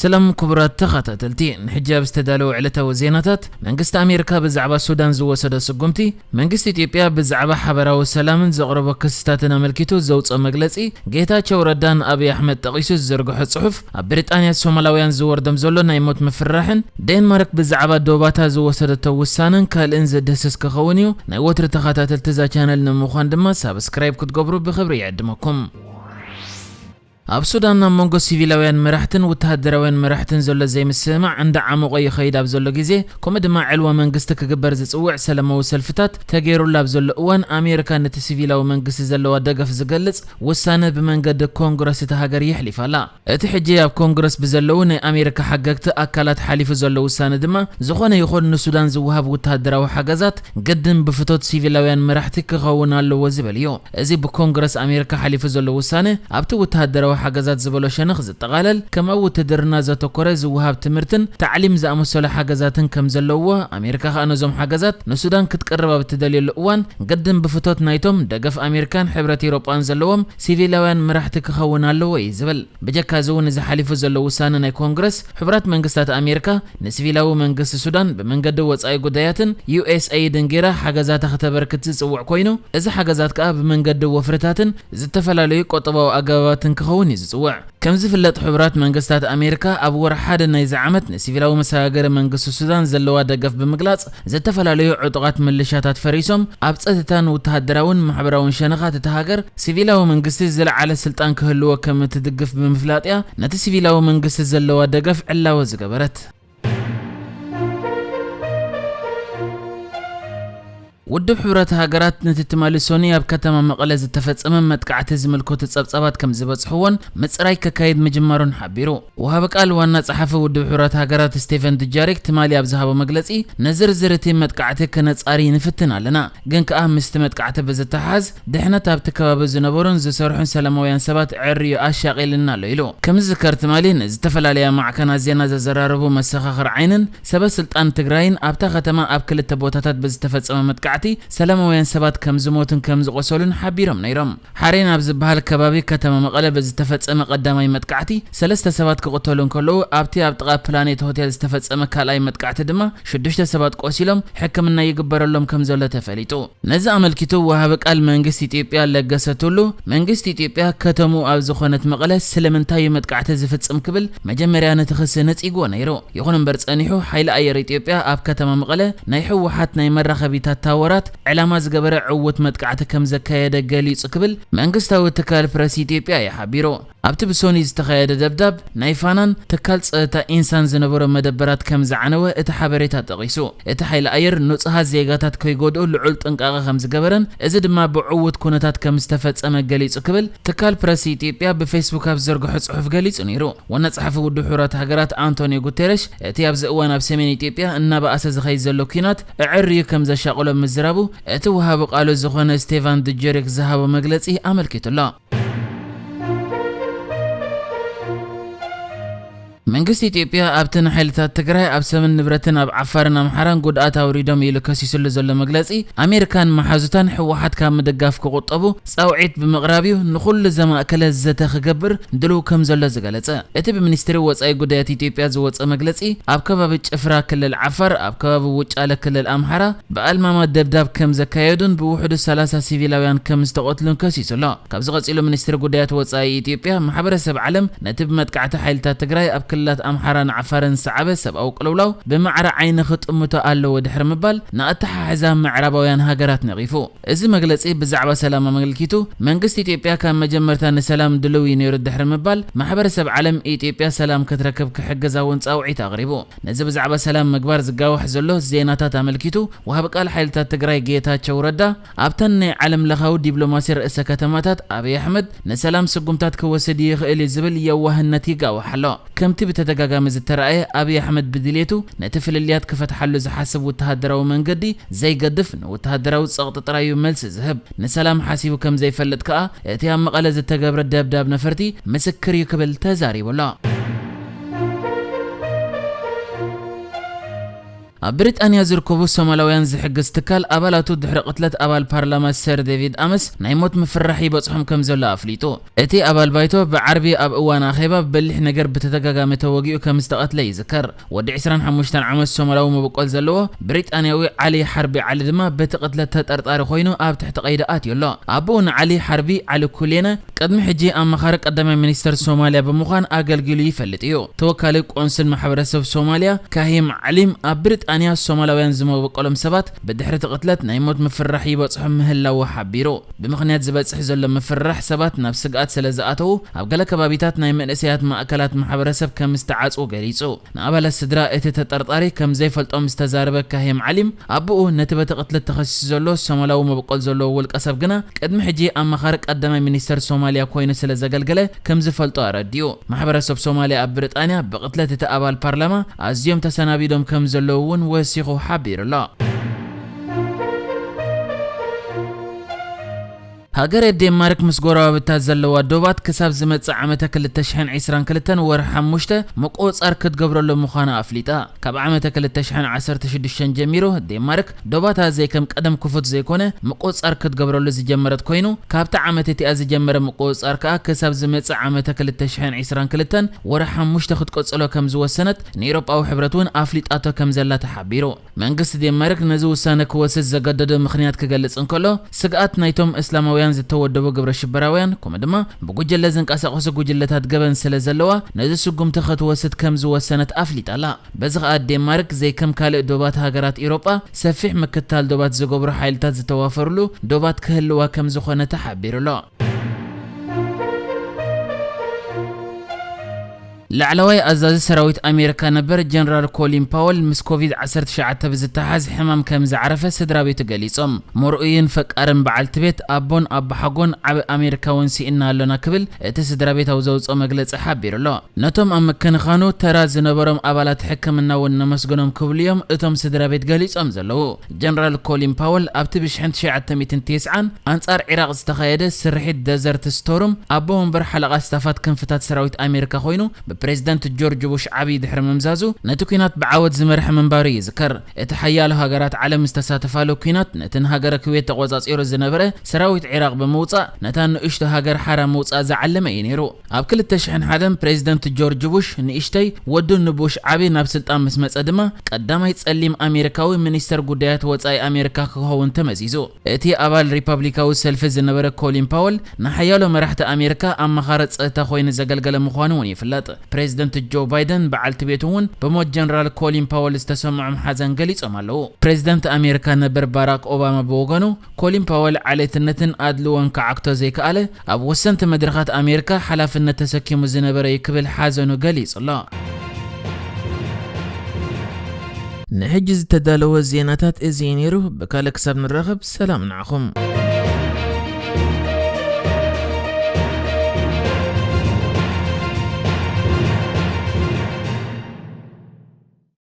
ሰላም ክቡራት ተኸታተልቲ፣ ንሕጂ ኣብ ዝተዳለወ ዕለታዊ ዜናታት፣ መንግስቲ ኣሜሪካ ብዛዕባ ሱዳን ዝወሰዶ ስጉምቲ፣ መንግስቲ ኢትዮጵያ ብዛዕባ ሓበራዊ ሰላምን ዘቕረቦ ክስታትን ኣመልኪቱ ዘውፅኦ መግለፂ፣ ጌታቸው ረዳን ኣብይ ኣሕመድ ጠቒሱ ዝዘርግሖ ፅሑፍ፣ ኣብ ብሪጣንያ ሶማላውያን ዝወርዶም ዘሎ ናይ ሞት ምፍርራሕን፣ ዴንማርክ ብዛዕባ ዶባታ ዝወሰደቶ ውሳነን ካልእን ዘድህስስ ክኸውን እዩ። ናይ ወትሪ ተኸታተልቲ እዛ ቻነል ንምዃን ድማ ሳብስክራይብ ክትገብሩ ብኽብሪ ይዕድመኩም። ኣብ ሱዳን ኣብ መንጎ ሲቪላውያን መራሕትን ወተሃደራውያን መራሕትን ዘሎ ዘይምስምማዕ እንዳዓሞቐ ይኸይድ ኣብ ዘሎ ግዜ፣ ከምኡ ድማ ዕልዋ መንግስቲ ክግበር ዝጽውዕ ሰላማዊ ሰልፍታት ተገይሩሉ ኣብ ዘሎ እዋን፣ ኣሜሪካ ነቲ ሲቪላዊ መንግስቲ ዘለዋ ደገፍ ዝገልጽ ውሳነ ብመንገዲ ኮንግረስ እታ ሃገር የሕሊፋ ኣላ። እቲ ሕጂ ኣብ ኮንግረስ ብዘለዉ ናይ ኣሜሪካ ሓገግቲ ኣካላት ሓሊፉ ዘሎ ውሳነ ድማ፣ ዝኾነ ይኹን ንሱዳን ዝወሃብ ወተሃደራዊ ሓገዛት ግድን ብፍቶት ሲቪላውያን መራሕቲ ክኸውን ኣለዎ ዝብል እዩ። እዚ ብኮንግረስ ኣሜሪካ ሓሊፉ ዘሎ ውሳነ፣ ኣብቲ ወተሃደራዊ ሓገዛት ዝበሎ ሸነኽ ዝጠቓለል፣ ከም ኣብ ውትድርና ዘተኮረ ዝወሃብ ትምህርትን ታዕሊም ዝኣመሰሉ ሓገዛትን ከም ዘለውዎ፣ ኣሜሪካ ከኣ ነዞም ሓገዛት ንሱዳን ክትቅርብ ኣብ እትደልየሉ እዋን፣ ግድን ብፍቶት ናይቶም ደገፍ ኣሜሪካን ሕብረት ኤውሮጳን ዘለዎም ሲቪላውያን መራሕቲ ክኸውን ኣለዎ እዩ ዝብል። ብጀካ እዚ እውን፣ እዚ ሓሊፉ ዘሎ ውሳነ ናይ ኮንግረስ፣ ሕቡራት መንግስታት ኣሜሪካ ንሲቪላዊ መንግስቲ ሱዳን ብመንገዲ ወጻኢ ጉዳያትን ዩ ኤስ ኤይድን ጌራ ሓገዛታ ክተበርክት ዝጽውዕ ኮይኑ፣ እዚ ሓገዛት ከኣ ብመንገዲ ወፍርታትን ዝተፈላለዩ ቁጠባዊ ኣገባባትን ክኸውን እዩ ዝጽውዕ። ከም ዝፍለጥ፣ ሕቡራት መንግስታት ኣሜሪካ ኣብ ወርሒ ሓደ ናይዚ ዓመት ንሲቪላዊ መሰጋገሪ መንግስቲ ሱዳን ዘለዋ ደገፍ ብምግላጽ፣ ዝተፈላለዩ ዕጡቓት ምልሻታት ፈሪሶም፣ ኣብ ጸጥታን ወተሃደራውን ማሕበራውን ሸነኻት እታ ሃገር ሲቪላዊ መንግስቲ ዝለዓለ ስልጣን ክህልዎ ከም እትድግፍ ብምፍላጥ'ያ ነቲ ሲቪላዊ መንግስቲ ዘለዋ ደገፍ ዕላወ ዝገበረት። ውድብ ሕቡራት ሃገራት ነቲ ትማሊ ሰኑይ ኣብ ከተማ መቐለ ዝተፈጸመ መጥቃዕቲ ዝምልከቱ ጸብጻባት ከም ዝበጽሕዎን ምጽራይ ከካይድ ምጅማሩን ሓቢሩ። ወሃቢ ቃል ዋና ጸሓፊ ውድብ ሕቡራት ሃገራት ስቴፈን ዱጃሪክ ትማሊ ኣብ ዝሃቦ መግለጺ፣ ንዝርዝር እቲ መጥቃዕቲ ከነጻሪ ንፍትን ኣለና፣ ግን ከኣ ምስቲ መጥቃዕቲ ብዝተሓሓዝ ድሕነት ኣብቲ ከባቢ ዝነበሩን ዝሰርሑን ሰላማውያን ሰባት ዕርዩ ኣሻቒልና ኣሎ ኢሉ። ከም ዝዝከር ትማሊ ንዝተፈላለያ ማዕከናት ዜና ዘዘራረቡ መሰኻኽር ዓይንን ሰበ ስልጣን ትግራይን ኣብታ ከተማ ኣብ ክልተ ቦታታት ብዝተፈጸመ መጥቃዕቲ ሰላማውያን ሰባት ከም ዝሞቱን ከም ዝቖሰሉን ሓቢሮም ነይሮም። ሓሬን ኣብ ዝበሃል ከባቢ ከተማ መቐለ ብዝተፈጸመ ቀዳማይ መጥቃዕቲ ሰለስተ ሰባት ክቕተሉ እንከለዉ፣ ኣብቲ ኣብ ጥቓ ፕላኔት ሆቴል ዝተፈጸመ ካልኣይ መጥቃዕቲ ድማ ሽዱሽተ ሰባት ቆሲሎም ሕክምና ይግበረሎም ከም ዘሎ ተፈሊጡ። ነዚ ኣመልኪቱ ወሃቢ ቃል መንግስቲ ኢትዮጵያ ለገሰ ቱሉ፣ መንግስቲ ኢትዮጵያ ከተምኡ ኣብ ዝኾነት መቐለ ስለምንታይ እዩ መጥቃዕቲ ዝፍጽም ክብል መጀመርያ ነቲ ክሲ ነጺግዎ ነይሩ። ይኹን እምበር ጸኒሑ ሓይሊ ኣየር ኢትዮጵያ ኣብ ከተማ መቐለ ናይ ህወሓት ናይ መራኸቢታት ታወራት ዕላማ ዝገበረ ዕዉት መጥቃዕቲ ከም ዘካየደ ገሊጹ ክብል መንግስታዊ ትካል ፕረስ ኢትዮጵያ እዩ ሓቢሩ። ኣብቲ ብሶኒ ዝተኻየደ ደብዳብ ናይ ፋናን ትካል ጸጥታ ኢንሳን ዝነበሮ መደበራት ከም ዝዓነወ እቲ ሓበሬታ ጠቒሱ። እቲ ሓይሊ ኣየር ንጹሃት ዜጋታት ከይጎድኡ ልዑል ጥንቃቐ ከም ዝገበረን እዚ ድማ ብዕዉት ኩነታት ከም ዝተፈጸመ ገሊጹ ክብል ትካል ፕረስ ኢትዮጵያ ብፌስቡክ ኣብ ዝዘርግሖ ጽሑፍ ገሊጹ ነይሩ። ዋና ጸሓፊ ውድብ ሕቡራት ሃገራት ኣንቶኒዮ ጉቴረሽ እቲ ኣብዚ እዋን ኣብ ሰሜን ኢትዮጵያ እናበኣሰ ዝኸይድ ዘሎ ኲናት ኣዐርዩ ከም ዘሻቕሎ ምዝራቡ እቲ ወሃቢ ቃሉ ዝኾነ ስቴቫን ዱጀሪክ ዝሃቦ መግለጺ ኣመልኪቱ ኣሎ። መንግስቲ ኢትዮጵያ ኣብቲ ንሓይልታት ትግራይ ኣብ ሰብን ንብረትን ኣብ ዓፋርን ኣምሓራን ጉድኣት ኣውሪዶም ኢሉ ከሲስሉ ዘሎ መግለጺ፣ ኣሜሪካን መሓዙታን ህወሓት ካብ ምድጋፍ ክቑጠቡ ጻውዒት ብምቕራብ እዩ ንኹሉ ዘማእከለ ዘተ ክገብር ድሉው ከም ዘሎ ዝገለጸ። እቲ ብሚኒስትሪ ወጻኢ ጉዳያት ኢትዮጵያ ዝወጸ መግለጺ፣ ኣብ ከባቢ ጭፍራ ክልል ዓፋር፣ ኣብ ከባቢ ውጫለ ክልል ኣምሓራ ብኣልማማ ደብዳብ ከም ዘካየዱን ብውሕዱ ሰላሳ ሲቪላውያን ከም ዝተቐትሉን ከሲሱ ኣሎ። ካብዚ ቀጺሉ ሚኒስትሪ ጉዳያት ወጻኢ ኢትዮጵያ፣ ማሕበረሰብ ዓለም ነቲ ብመጥቃዕቲ ሓይልታት ትግራይ ኣብ ክልላት ኣምሓራን ዓፋርን ዝሰዓበ ሰብኣዊ ቅልውላው ብማዕረ ዓይኒ ክጥምቶ ኣለዎ ድሕሪ ምባል፣ ንኣተሓሕዛ ምዕራባውያን ሃገራት ነቒፉ። እዚ መግለጺ ብዛዕባ ሰላም ኣመልኪቱ፣ መንግስቲ ኢትዮጵያ ካብ መጀመርታ ንሰላም ድሉው እዩ ነይሩ ድሕሪ ምባል፣ ማሕበረሰብ ዓለም ኢትዮጵያ ሰላም ክትረክብ ክሕግዛ እውን ጻውዒት ኣቕሪቡ። ነዚ ብዛዕባ ሰላም ምግባር ዝጋዋሕ ዘሎ ዜናታት ኣመልኪቱ፣ ወሃቢ ቃል ሓይልታት ትግራይ ጌታቸው ረዳ፣ ኣብተን ናይ ዓለም ለኻዊ ዲፕሎማሲ ርእሰ ከተማታት ኣብይ ኣሕመድ ንሰላም ስጉምታት ክወስድ ይኽእል እዩ ዝብል የዋህነት ይጋዋሕ ኣሎ። ከምቲ ብተደጋጋሚ ዝተረኣየ፣ ኣብይ ኣሕመድ ብድሌቱ ነቲ ፍልልያት ክፈትሓሉ ዝሓስብ ወተሃደራዊ መንገዲ ዘይገድፍ፣ ንወተሃደራዊ ጸቕጢ ጥራይ እዩ መልሲ ዝህብ። ንሰላም ሓሲቡ ከም ዘይፈልጥ ከኣ እቲ ኣብ መቐለ ዝተገብረ ደብዳብ ነፈርቲ ምስክር እዩ ክብል ተዛሪቡ ኣሎ። ኣብ ብሪጣንያ ዝርከቡ ሶማላውያን ዝሕግዝ ትካል ኣባላቱ ድሕሪ ቅትለት ኣባል ፓርላማ ሰር ዴቪድ ኣመስ ናይ ሞት ምፍርራሕ ይበጽሖም ከም ዘሎ ኣፍሊጡ። እቲ ኣባል ባይቶ ብዓርቢ ኣብ እዋን ኣኼባ በሊሕ ነገር ብተደጋጋሚ ተወጊኡ ከም ዝተቐትለ ይዝከር። ወዲ ዕስራን ሓሙሽተን ዓመት ሶማላዊ መበቆል ዘለዎ ብሪጣንያዊ ዓሊ ሓርቢ ዓሊ ድማ በቲ ቅትለት ተጠርጣሪ ኮይኑ ኣብ ትሕቲ ቀይዲ ኣትዩ ኣሎ። ኣቦኡ ንዓሊ ሓርቢ ዓሊ ኩሌነ ቅድሚ ሕጂ ኣማኻሪ ቀዳማይ ሚኒስተር ሶማልያ ብምዃን ኣገልጊሉ ይፈልጥ እዩ። ተወካሊ ቆንስል ማሕበረሰብ ሶማልያ ካሂም ዓሊም ኣብ ብሪጣንያ ሶማላውያን ዝመበቆሎም ሰባት ብድሕሪ እቲ ቅትለት ናይ ሞት ምፍርራሕ ይበጽሖም ምህላዉ ሓቢሩ። ብምኽንያት ዝበጽሕ ዘሎ ምፍርራሕ ሰባት ናብ ስግኣት ስለ ዝኣተዉ ኣብ ገለ ከባቢታት ናይ መንእሰያት ማእከላት ማሕበረሰብ ከም ዝተዓጽዉ ገሊጹ። ንኣባላት ስድራ እቲ ተጠርጣሪ ከም ዘይፈልጦም ዝተዛረበ ካሂም ዓሊም ኣቦኡ ነቲ በቲ ቅትለት ተኸሲሱ ዘሎ ሶማላዊ መበቆል ዘለዎ ውልቀ ሰብ ግና ቅድሚ ሕጂ ኣማኻሪ ቀዳማይ ሚኒስተር ሶማልያ ኮይኑ ስለ ዘገልገለ ከም ዝፈልጦ ኣረዲኡ። ማሕበረሰብ ሶማልያ ኣብ ብሪጣንያ ብቅትለት እቲ ኣባል ፓርላማ ኣዝዮም ተሰናቢዶም ከም ዘለዉ እውን ወሲኹ ሓቢሩ ኣሎ። ሃገረ ዴንማርክ ምስ ጎረባብታ ዘለዋ ዶባት ክሳብ ዝመጽእ ዓመተ ክልተ ሽሕን ዕስራን ክልተን ወርሒ ሓሙሽተ ምቁጽጻር ክትገብረሉ ምዃና ኣፍሊጣ። ካብ ዓመተ ክልተ ሽሕን ዓሰርተ ሽዱሽተን ጀሚሩ ዴንማርክ ዶባታ ዘይከም ቀደም ክፉት ዘይኮነ ምቁጽጻር ክትገብረሉ ዝጀመረት ኮይኑ፣ ካብታ ዓመት እቲኣ ዝጀመረ ምቁጽጻር ከኣ ክሳብ ዝመጽእ ዓመተ ክልተ ሽሕን ዕስራን ክልተን ወርሒ ሓሙሽተ ክትቅጽሎ ከም ዝወሰነት ንኤውሮጳዊ ሕብረት እውን ኣፍሊጣቶ ከም ዘላ ተሓቢሩ። መንግስቲ ዴንማርክ ነዚ ውሳነ ክወስድ ዘገደዶ ምኽንያት ክገልጽ እንከሎ፣ ስግኣት ናይቶም እስላማውያን ዝተወደቡ ግብረ ሽበራውያን፣ ከምኡ ድማ ብጉጅለ ዝንቀሳቐሱ ጉጅለታት ገበን ስለ ዘለዋ፣ ነዚ ስጉምቲ ክትወስድ ከም ዝወሰነት ኣፍሊጣ ኣላ። በዚ ኸኣ ዴንማርክ ዘይከም ካልእ ዶባት ሃገራት ኤውሮጳ፣ ሰፊሕ ምክትታል ዶባት ዝገብሩ ሓይልታት ዝተዋፈሩሉ ዶባት ክህልዋ ከም ዝኾነ ተሓቢሩ ኣሎ። ላዕለዋይ ኣዛዚ ሰራዊት ኣሜሪካ ነበር ጀነራል ኮሊን ፓወል ምስ ኮቪድ ዓሰርተ ትሽዓተ ብዝተሓዝ ሕማም ከም ዝዓረፈ ስድራ ቤቱ ገሊጾም። መርኡይን ፈቃርን በዓልቲ ቤት፣ ኣቦን ኣቦሓጎን ዓቢ ኣሜሪካውን ስኢና ኣሎና ክብል እቲ ስድራ ቤት ኣብ ዘውጽኦ መግለጺ ሓቢሩ ኣሎ። ነቶም ኣብ ምክንኻኑ ተራ ዝነበሮም ኣባላት ሕክምና እውን ነመስግኖም ክብሉ እዮም እቶም ስድራ ቤት ገሊጾም ዘለዉ። ጀነራል ኮሊን ፓወል ኣብቲ ብሽሕን ትሽዓተ ሚእትን ተስዓን ኣንጻር ዒራቕ ዝተኻየደ ስርሒት ደዘርት ስቶርም ኣቦ ወንበር ሓለቓ ስታፋት ክንፍታት ሰራዊት ኣሜሪካ ኮይኑ ብፕሬዝደንት ጆርጅ ቡሽ ዓቢ ድሕሪ ምምዛዙ ነቲ ኲናት ብዓወት ዝመርሐ ምንባሩ ይዝከር። እቲ ሓያሎ ሃገራት ዓለም ዝተሳተፋሉ ኲናት ነቲ ንሃገረ ኩዌት ተቖጻጺሩ ዝነበረ ሰራዊት ዒራቕ ብምውጻእ ነታ ንእሽቶ ሃገር ሓራ ምውጻእ ዝዓለመ እዩ ነይሩ። ኣብ ክልተ ሽሕን ሓደን ፕሬዝደንት ጆርጅ ቡሽ ንእሽተይ ወዱ ንቡሽ ዓቢ ናብ ስልጣን ምስ መጸ ድማ ቀዳማይ ጸሊም ኣሜሪካዊ ሚኒስተር ጉዳያት ወጻኢ ኣሜሪካ ክኸውን ተመዚዙ። እቲ ኣባል ሪፐብሊካዊ ሰልፊ ዝነበረ ኮሊን ፓወል ንሓያሎ መራሕቲ ኣሜሪካ ኣማኻሪ ጸጥታ ኮይኑ ዘገልገለ ምዃኑ እውን ይፍለጥ። ፕሬዝደንት ጆ ባይደን በዓልቲ ቤቱ እውን ብሞት ጀነራል ኮሊን ፓወል ዝተሰምዖም ሓዘን ገሊጾም ኣለዉ። ፕሬዝደንት ኣሜሪካ ነበር ባራክ ኦባማ ብወገኑ ኮሊን ፓወል ዓሌትነትን ኣድልዎን ክዓግቶ ዘይከኣለ ኣብ ወሰንቲ መድረኻት ኣሜሪካ ሓላፍነት ተሰኪሙ ዝነበረ እዩ ክብል ሓዘኑ ገሊጹ ኣሎ። ንሕጂ ዝተዳለወ ዜናታት እዚ እዩ ነይሩ። ብካልእ ክሳብ ንራኸብ ሰላም ንዓኹም።